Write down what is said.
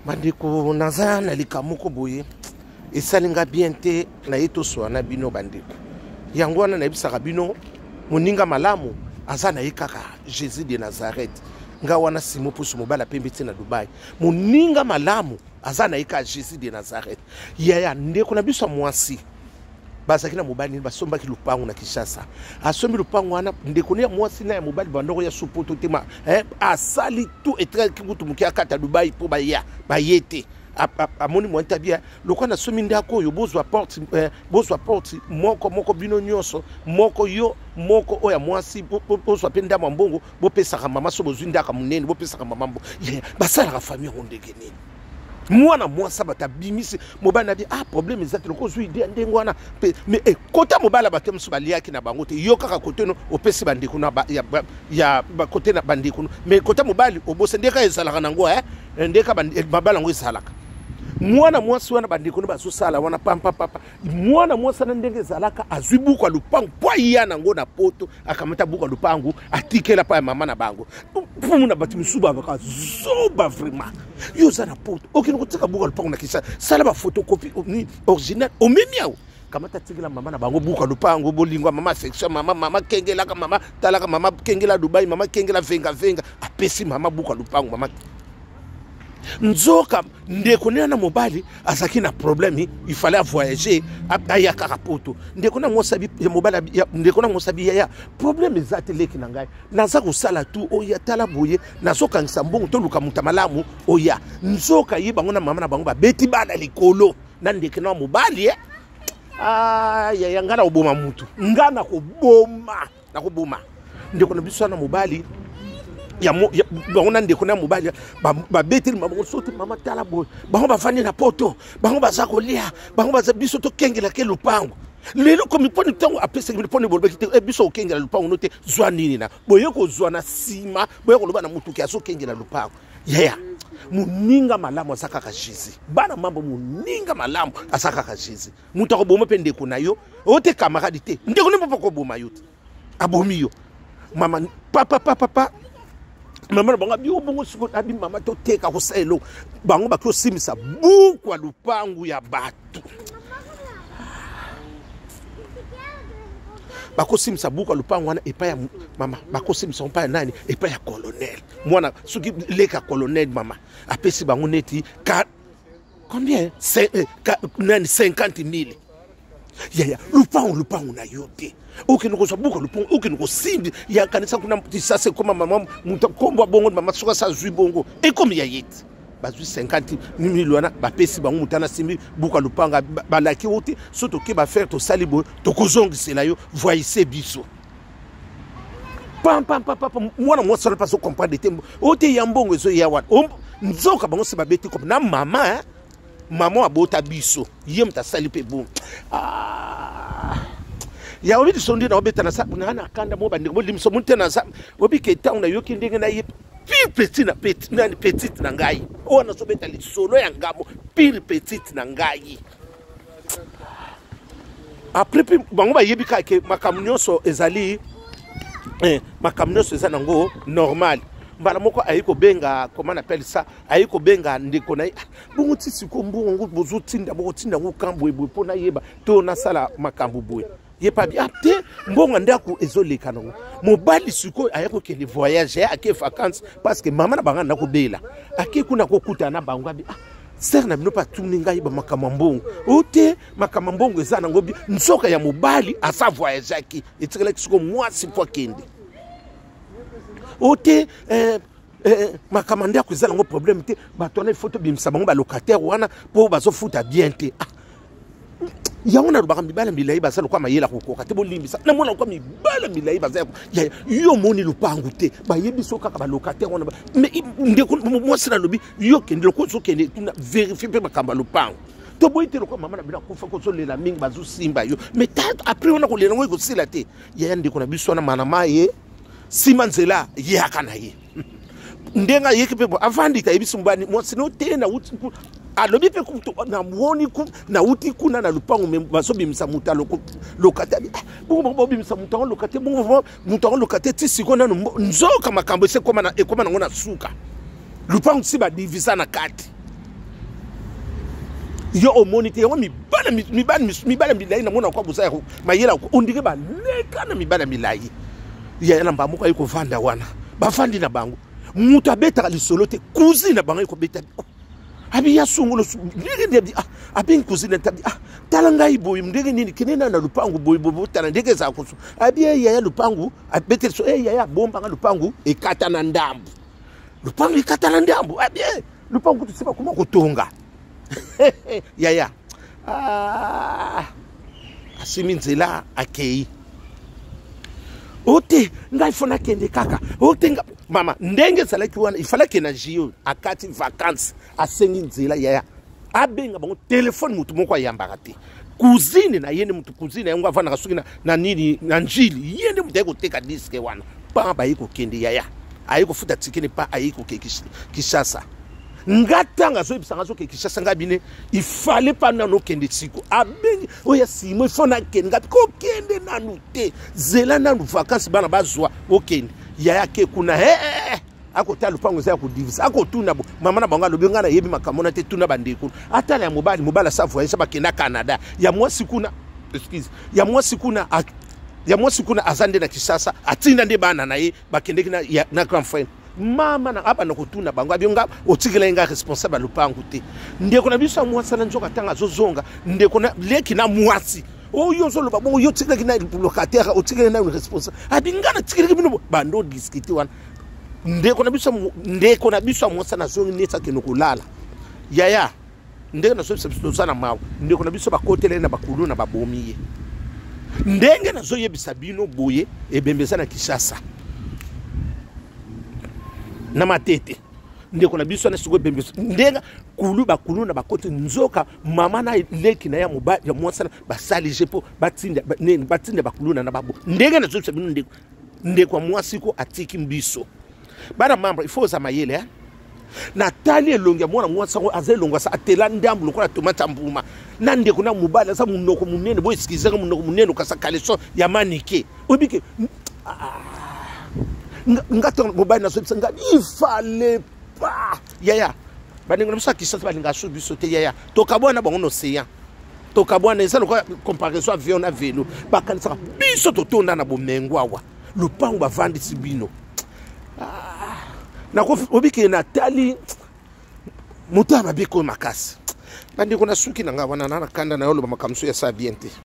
Bandeko, naza na likambo moko boye esali nga bien te, naye toswa na bino bandeko. Yango wana nayebisaka bino, moninga malamu aza na ye kaka Jésus de Nazareth. Nga wana Simo Pusu, mobali apembe ti na Dubai. Moninga malamu aza na ye kaka Jésus de Nazareth. Yaya, ndeko na biso ya mwasi bazalaki na mobali nini, basombaki lupangu na Kinshasa. Asombi lupangu wana, ndeko ya mwasi na ya mobali bandoko ya supoto te ma, eh, asali tout etraki kutu moke akata Dubai mpo baya baye te. Amoni mwa ntabia lokola nasomi ndako oyo, bozwa porte, eh, bozwa porte moko moko bino nyonso, moko yo moko oyo ya mwasi, bozwa mpe ndambo ya mbongo bopesaka mama. So bozwi ndako monene, bopesaka mama mbo. Yeah, basalaka famille yango ndenge nini? Mwana mwasi bato abimisi mobali na bi, ah, problème eza te, lokola ozwi idée ya ndenge wana mpe. Mais eh, kota mobali ya bato mosusu baliaki na bango te. Yo kaka kote no opesi bandeko na ba, ya, ya kote na bandeko no, mais kota mobali obosa. Ndeka ezalaka nango, eh, ndeka mabala yango ezalaka. Mwana mwasi wana, bandeko no bazosala wana pampapapa. Mwana mwasi wana, ndenge ezalaka, azwi buku ya lupangu mpo aya nango na Poto. Akamata buku ya lupangu, atikela pa ya mama na bango. Mpumu na bato misusu babaka zoba vraiment. Yo oza na Poto, okende kotika buku ya lupangu na Kinshasa, sala baphotocopie original, omemi awa, kamata, tikela mama na bango buku ya lupangu. Bolingo ya mama, affection mama, mama kengelaka, mama talaka, mama kengela Dubai, mama kengela venga venga. Apesi mama buku ya lupangu. Mama nzoka ndeko nde na mobali azalaki na problème, il fallait avoyager, aya kaka Poto. Ndeko na mwasi ya mobali, ndeko na mwasi abi: "Yaya, problème eza te, leki na ngai, naza kosala tu oya, tala boye, nazokangisa mbongo, toluka moto malamu oya." Nzoka ye bango na mama na bango babeti bana likolo na ndeko na mobali, eh? Ah, yaya, ngai na koboma mutu, ngai na koboma, nakoboma ndeko na biso wana mobali bango na ndeko na mobali babeteli bango soki: "Mama, tala boye, bango bafandi na Poto, bango baza kolia, bango baza, biso tokengelake lupango lelo komi mponi ntango apesaki mponi bolobaki te biso okengela lupango no te, zwa nini na boye kozwa na nsima, boye koloba na motuki azokengela lupango." Yaya, moninga malamu aza kaka Jésus. Bana mambo, moninga malamu aza kaka Jésus. Moto akoboma mpe ndeko na yo oyo te, camarade te, ndeko nde mpo koboma yo te, abomi yo. Mama, papa, papa, papa, mama na bango abi obongo sikoyo abi: "Mama, toteka kosala eloko." Bango baki osimbisa buku ya lupangu ya bato, bakosimbisa buku ya lupangu wana epai ya mama, bakosimbisa epai ya nani? Epai ya colonel, mwana soki leka colonel. Mama apesi bango neti combien? Nani, 50 000. Yaya, lupango, lupango na yo te, okende kozwa buka lupango, okende kosimbi ya kanisa kuna tisasa ekoma mama moto nkombo bongo. Mama soki asa azwi bongo, ekomi ya ye te. Bazwi 50 mille wana, bapesi bango. Moto wana asimbi buka lupanga, balaki o te: "So toke bafere, tosali boye, tokozongisela yo, voyise biso." Pampampampa, mwana mwasi wana mpe azocomprendre te oyo te ya mbongo ezoya wana. Nzoka bango se babeti kope na mama, eh? Mama abota biso, ye moto asali mpe bongo. Ah. Ya obi liso nde naobeta na na kanda mo. Bandeko, bolimiso mo te, naza obike ntango nayoki ndenge na ye pire petit na petit nani petite na ngai oyo nazobeta lisolo ya ngambo, pire petite na ngai. Après mpe bango bayebi kaka ke makambo nyonso ezali, makambo nyonso eza nango normal. Mbala moko ayi kobenga, comment on appelle ça, ayi kobenga ndeko na ye. Ah, bongo ti sikoyo mbongo ngo bozotinda, bokotinda ngo kan boye boye mpo nayeba to nasala makambo boye. Ye pabi: "Ah te, mbongo ndako ezoleka nango." Mobali sikoyo aya kokende voyage, ye ake vacance parce que mama na bango na kobela. Ake kuna kokutana na bango, abi: "Ah, sœur na bino mpe atuni ngai bamakambo ya mbongo o te, makambo ya mbongo eza nango." Nzoka ya mobali asa voyageaki, etikalaki sikoyo mwasi mpo akende o te, makambo ya ndako eza nango problème te. Bato wana ifo tobimisa bango, balocataire wana, mpo bazofuta bien te. Ah, yango nalobaka mibala milai baza lokwa mayele kokoka te. Bolimbisa, namona lokwa mibala milai baza ya yo omoni lupangu te, bayebi so kaka balocataire wana. Mais ndeko mwasi nalobi: "Yo kende, lokola ozokende tuna, vérifie mpe makambo ya lupango. Toboyi te, lokola mama na bino akufa, kozolela mingi, bazosimba yo, mais après wana kolela yango ekosila te." Yaya, ndeko na biso wana manama ye nsima nzela yaka na ye ndenge ayeki mpe avandi te, ayebisi mobali mwasi no te: "Nauti," alobi mpe, "namoni nauti kuna na lupango, mais bazobimisa moto ya locataire." "Bongo bango bobimisa moto yango locataire, bongo moto yango locataire ti sikoyo nano." Nzoka makambo esi ekoma nango na suka, lupango si badivisa na kati. Yo omoni te yango mibala mibala mibala milai namona kwa boza ya mayela ondire baleka na mibala milai. Yaya na mbala moko aye kovanda wana, bavandi na bango, moto abetaka lisolo te, cousine na bango ekobeta oh, abi ya songolo ndenge nini abi ah, abengi cousine tabi ah, tala ngai boye ndenge nini kende na na lupangu boye boye botala ndenge ezala kosu abi eh, yaya lupangu abeteli so eh, yaya bombanga lupangu ekata na ndambu lupangu ekata na ndambu abi eh, lupangu kutu se bakoma kotonga yaya ah, asimi nzela akei ote ngai fo nakende kaka ote nga mama ndenge ezalaki wana ifalaki na jio akati vacance asengi nzela yaya abenga bango telefone motu moko ayambaka te cousine na ye nde motu cousine yango avandaka soki na, na nini na njili ye nde moto aye koteka diske wana pa baye kokende yaya aye kofuta tikene pa aye koke Kinshasa nga ntango azoyebisa nga azoke Kinshasa nga bine ifale pa nanu okende siko abengi oyo ya simo ifo nakende nga kokende nanu te zela nanu vakansi bana bazwa okende yaya ake kuna hey, hey, hey. Akotala lopango eza ya kodivise akotuna bo mama na bango alobi ngai nayebi makambo na te tuna bandeko atala ya mobali mobali asa voyage bakenda Canada ya mwasi kuna excuse ya mwasi kuna ya mwasi kuna aza nde na Kinshasa atinda nde bana na ye bakendeki na, ya, na grand frère mama na abanda kotuna bango abi nga otikelaki nga responsable ya lopango te ndeko na biso ya mwasi na nzoka ntango azozonga ndeko na leki na mwasi oyo ozoloba bongo yo otikelaki na locataire otikelaki na responsable abi nga natikelaki bino bando discute wana ndeko na biso ndeko na biso ya mwasi nazongi neti akende kolala yaya ndenge nazoyebisa biso toza na mawa ndeko na biso bakotela ye na bakulu na babomi ye ndenge nazoyebisa bino boye ebembe eza na Kinshasa na matete ndeko na biso na sikoyo ebembe ndenge kulu bakulu na bakoti nzoka mama na leki na ya mobali ya mwasi na basali je mpo batinda batinda bakuluna na babo ndenge nazoyebisa bino ndeko ndeko ya mwasi ko atiki biso bana membre il faut oza mayele eh? Natali elongi ya mwana mwasi yango aza elongo asa atela ndambu lokola tomate ya mbuma na ndeko na mobali aza monoko monene bo excuse nga monoko monene okasa caleçon ya manike oyebi ke ah, nga to mobali nazobisa nga il fallait pas yaya bandeko na biso ya Kinshasa balingaka so biso te yaya tokabwana bango na océan tokabwana eza lokola comparaison avion na velo bakanisaka biso totonda na bomengo awa lopango bavandisi bino ah, obikee natali moto ya mabe koyo makasi bandeko na suki na ngai wana na na kanda na yo oloba makambo so ya sa bien te.